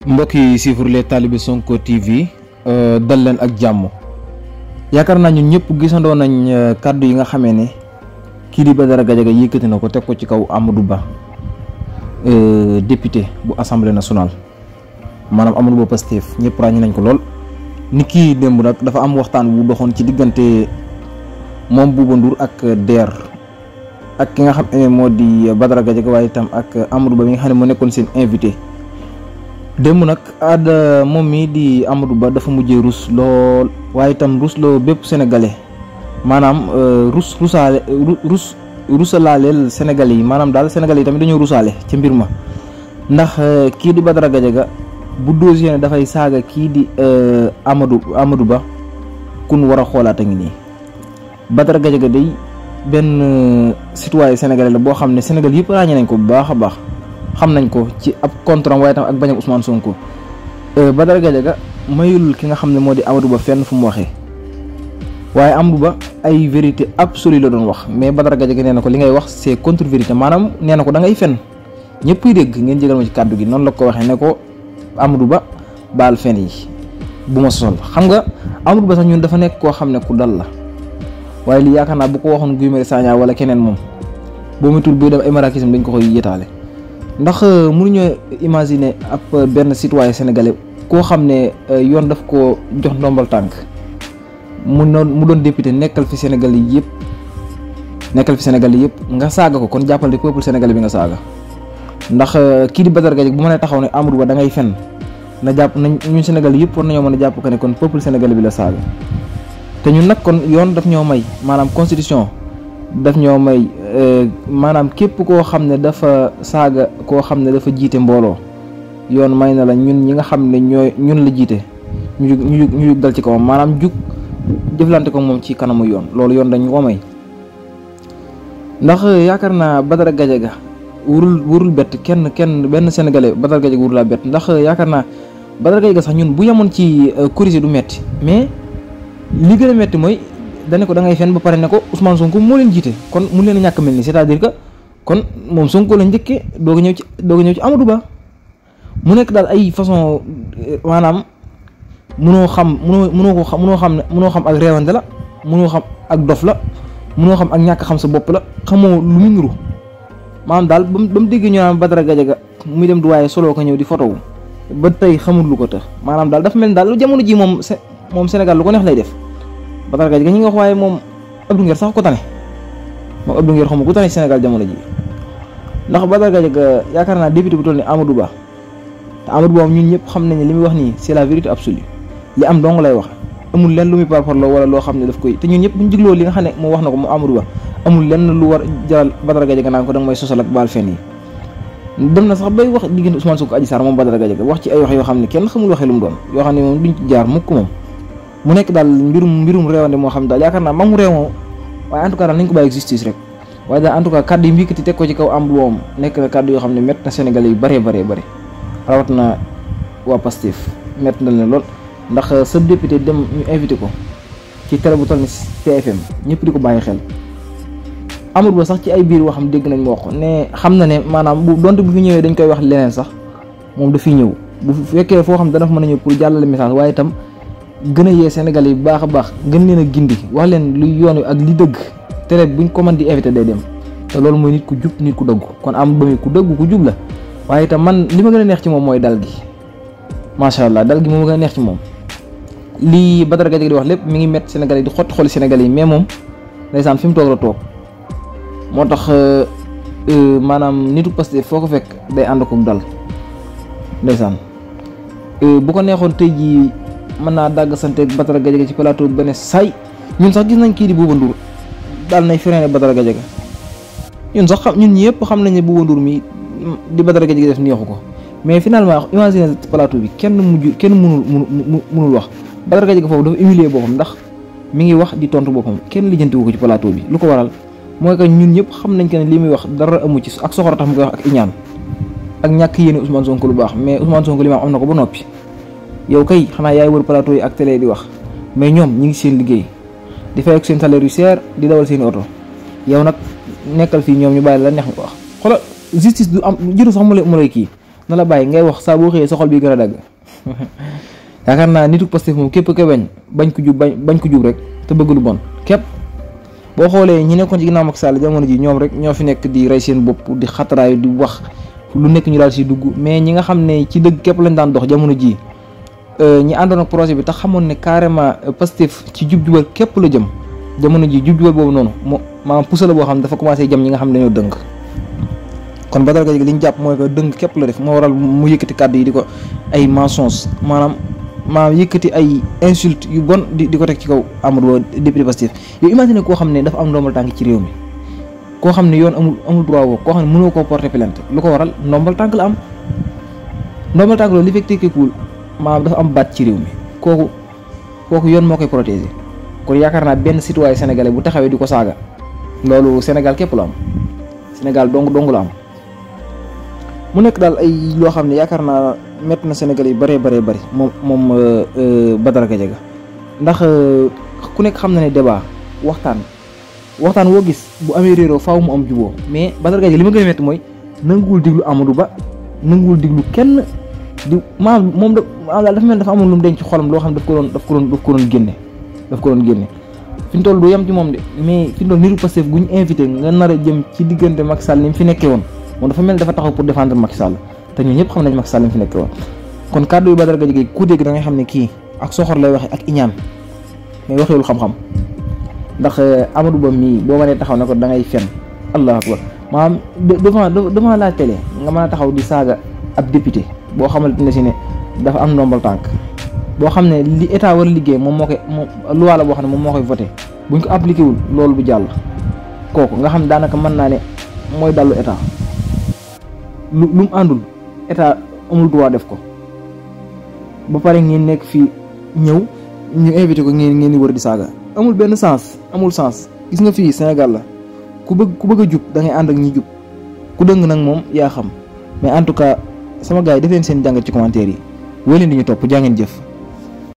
mbokk yi suivre les talibé Sonko TV dal leen ak jàmm. yaakaar naa ñun ñëpp gisandoo nañ kàddu yi nga xamee ne kii di Badara Gadiaga yëkkati na ko teg ko ci kaw Amadou Ba député bu assemblée nationale maanaam Amadou Ba Pastef ñëpp ràññi nañ ko lool. ni kii démb nag dafa am waxtaan bu doxoon ci diggante moom Bouba Ndour ak DER ak ki nga xam ne moo di Badara Gadiaga waaye itam ak Amadou Ba mi nga xam ne moo nekkoon seen invité. démb nag moom mii di Amadou Ba dafa mujjee rus lool waaye itam rus loo bépp sénégalais maanaam rusalaaleel sénégalais yi maanaam daal sénégalais yi tamit dañoo rusaale ci mbir ma ndax kii di Badara Gadiaga bu dossier ne dafay saaga kii di Amadou Ba kun war a xoolaat a ngi nii. Badara Gadiaga day benn citoyen sénégalais la boo xam ne Sénégal yëpp ràññee nañ ko bu baax a baax. xam nañ ko ci ab contrat waaye tam ak bañam Ousmane Sonko. Badara Gadiaga mayul ki nga xam ne moo di Amadou Ba fenn fu mu waxee waaye Amadou Ba ay vérité absolue la doon wax mais Badara Gadiaga nee na ko li ngay wax c'est contre vérité maanaam nee na ko da ngay fen ñëpp dégg ngeen jégal ma ci kàddu gi noonu la ko waxee ne ko Amadou Ba baal fen yi bu ma sosal. xam nga Amadou Ba sax ñun dafa nekk koo xam ne ku dal la waaye lii yaakaar naa bu ko waxoon Guy Marius Sagna wala keneen moom boo muy tur buy dem ay marakisam dañ ko koy yéetaale. ndax mënuñoo imaginer ab benn citoyen sénégalais koo xam ne yoon daf ko jox ndombal tànk mu doon député nekkal fi Sénégal yi yëpp nga saaga ko kon jàppal ne peuple sénégalais bi nga saaga. ndax kii di Badara Gadiaga bu ma nee taxaw ne Amadou Ba da ngay fen na jàpp nañ ñun Sénégal yëpp war nañoo mën a jàpp ko ne kon peuple sénégalais bi la saaga te ñun nag kon yoon daf ñoo may maanaam constitution. daf ñoo may maanaam képp koo xam ne dafa saaga koo xam ne dafa jiite mbooloo yoon may na la ñun ñi nga xam ne ñun la jiite ñu jug dal ci kawam maanaam jug jëflante ko moom ci kanamu yoon loolu yoon dañ ko may. ndax yaakaar naa Badara Gadiaga wurul bett kenn benn sénégalais Badara Gadiaga wurul laa bett ndax yaakaar naa Badara Gadiaga sax ñun bu yemoon ci corrigé du metti mais li gën a metti mooy. dane ko da ngay fen ba pare ne ko Ousmane Sonko moo leen jiite kon mu leen a ñàkk mel ni c'est-à-dire que kon moom Sonko la njëkkee doog a ñëw ci Amadou Ba mu nekk daal ay façon maanaam munoo xam ak réewante la munoo xam ak dof la munoo xam ak ñàkk xam sa bopp la xamoo lu mu nuru maanaam daal ba mu déggee ñu naan Badara Gadiaga muy dem du waaye solo ko ñëw di photo ba tey xamul lu ko tax maanaam daal dafa mel ni daal lu jamono ji moom Sénégal lu ko neex lay def. Badara Gadiaga ñi nga wax waaye moom Abdou Nguer sax ko tane moom Abdou Nguer xamu ko tane Sénégal jamono ji ndax Badara Gadiaga yaakaar naa député bu toll ni Amadou Ba te Amadou Ba ñun ñëpp xam nañ ne li muy wax nii c'est la vérité absolue li am dong lay wax amul lenn lu muy parparloo wala loo xam ne daf koy te ñun ñëpp buñ jigloo li nga xam ne moo wax na ko mu Amadou Ba amul lenn lu war jaral Badara Gadiaga naan ko danga may sosal ak baal fen yi dem na sax bay wax diggante Ousmane Sonko Adji Sarr moom Badara Gadiaga wax ci ay wax yoo xam ne kenn xamul waxee lu mu doon yoo xam ne moom duñ ci jaar mukk moom mu nekk daal mbirum réewande moo xam daal yaakaar naa mag mu réew moom waaye en tout cas daal nañ ko bàyyi ak justice rek waaye daal en tout cas kàddu yi mbikkati teg ko ci kaw am moom nekk na kàddu yoo xam ne métti na Sénégalais yu bëree rawat na waa Pastef métti na leen lool ndax sa député dem ñu invité ko ci télé bu toll ni TFM ñëpp di ko bàyyi xel. Amadou Ba sax ci ay biir waxam dégg nañ wax ne xam na ne maanaam bu donte bu fi ñëwee dañ koy wax leneen sax moom dafiy ñëw bu fekkee foo xam dana fa mën a ñëw pour jàllale message waaye itam gën a yee Sénégal yi bu baax a baax gën leen a gindi wax leen lu yoon wi ak li dëgg télé buñ ko mën di invité day dem te loolu mooy nit ku jub nit ku dëggu kon am ba muy ku dëggu ku jub la waaye itam man li ma gën a neex ci moom mooy dal gi macha allah dal gi moom ma gën a neex ci moom. lii Badara Gadiaga di wax lépp mi ngi métti Sénégal yi di xotti xooli Sénégal yi mais moom ndeysaan fi mu toog la toog moo tax maanaam nitu Pastef foo ko fekk day ànd ko dal ndeysaan bu ko neexoon tey jii. mën naa dàgg sante Badara Gadiaga ci plateau bi ba ne say ñun sax gis nañ kii di Bouba Ndour daal nay freiné Badara Gadiaga ñun ñëpp xam nañ ne Bouba Ndour mi di Badara Gadiaga def neexu ko mais finalement imagine plateau bi kenn mënul wax Badara Gadiaga foofu dafa humilier boppam ndax mi ngi wax di tontu boppam kenn lijjantiwu ko ci plateau bi lu ko waral mooy que ñun ñëpp xam nañ que ne li muy wax dara amu ci ak soxor tax mu koy wax ak iñaan ak ñàkk yéene Ousmane Sonko lu baax mais Ousmane Sonko li ma am na ko ba noppi. yow kay xanaa yaay wër plateau yi ak télé di wax mais ñoom ñi ngi seen liggéey di fay ak seen salaire yu seer di dawal seen oto yow nag nekkal fii ñoom ñu bàyyi la neex nga wax xoolal justice du am jëru sax mu lay kii na la bàyyi ngay wax saa boo xëyee sa xol bi gën a dagg yaakaar naa nitu Pastef moom képp ko bañ ko jub rek te bëgg lu bon képp. boo xoolee ñi nekkoon ci ginnaaw Macky Sall jamono ji ñoom rek ñoo fi nekk di rey seen bopp di xataraayu di wax lu nekk ñu daal si dugg mais ñi nga xam ne ci dëgg képp lañ daan dox jamono ji ñi àndoon ak projet bi tax xamoon ne carrément Pastef ci jub-jubal képp la jëm jamono ji jub-jubal boobu noonu maanaam pousse la boo xam ne dafa commencé jëm ñi nga xam ne dañoo dëng. kon Badara Gadiaga li ñu jàpp mooy que dëng képp la def moo waral mu yëkkati kàddu yi di ko ay mensonges maanaam yëkkati ay insulte yu bon di ko teg ci kaw Amadou Ba député Pastef yow imagine koo xam ne dafa am ndombal tànk ci réew mi koo xam ne yoon amul droit woo koo xam ne mënoo koo porter plainte lu ko waral ndombal tànk la am ndombal tànk loolu li fekk tekkiwul maanaam dafa am baat ci réew mi kooku yoon moo koy protéger kon yaakaar naa benn citoyen sénégalais bu taxawee di ko saaga loolu Sénégal képp la am Sénégal dong la am mu nekk daal ay loo xam ne yaakaar naa métti na Sénégal yi bëree bëri moom Badara Gadiaga ndax ku nekk xam na ne débat waxtaan woo gis bu amee réeroo faaw mu am juboo mais Badara Gadiaga li ma gën a métti mooy nanguwul diglu Amadou Ba nanguwul diglu kenn di maanaam moom daal dafa mel dafa amoon lu mu denc ci xolam loo xam ne daf ko doon génne fi ñu toll du yem ci moom de mais fi ñu toll nitu Pastef gu ñu invité nga nar a jëm ci diggante Macky Sall ni mu fi nekkee woon moom dafa mel dafa taxaw pour défendre Macky Sall te ñun ñëpp xam nañ Macky Sall ni mu fi nekkee woon kon kàddu yu Badara Gadiaga ku dégg da ngay xam ne kii ak soxor lay waxe ak iñaan mais waxeewul xam-xam ndax Amadou Ba mii boo mënee taxaw ne ko da ngay fen allahu akbar maanaam devant la télé nga mën a taxaw di saaga ab député boo xamante ne si ne dafa am ndombal tànk boo xam ne li état war a liggéey moom moo koy loi la boo xam ne moom moo koy voté buñ ko appliqué wul loolu bu jàll kooku nga xam daanaka mën naa ne mooy dallu état lu mu àndul état amul droit def ko ba pare ngeen nekk fii ñëw ñu invité ko ngeen di wër di saaga amul benn sens amul sens gis nga fii Sénégal la ku bëgg a jub da ngay ànd ak ñi jub ku dëng nag moom yaa xam mais en tout cas sama gars yi def leen seen jàngat ci commentaire yi woo leen di ñu topp jaa ngeen jëf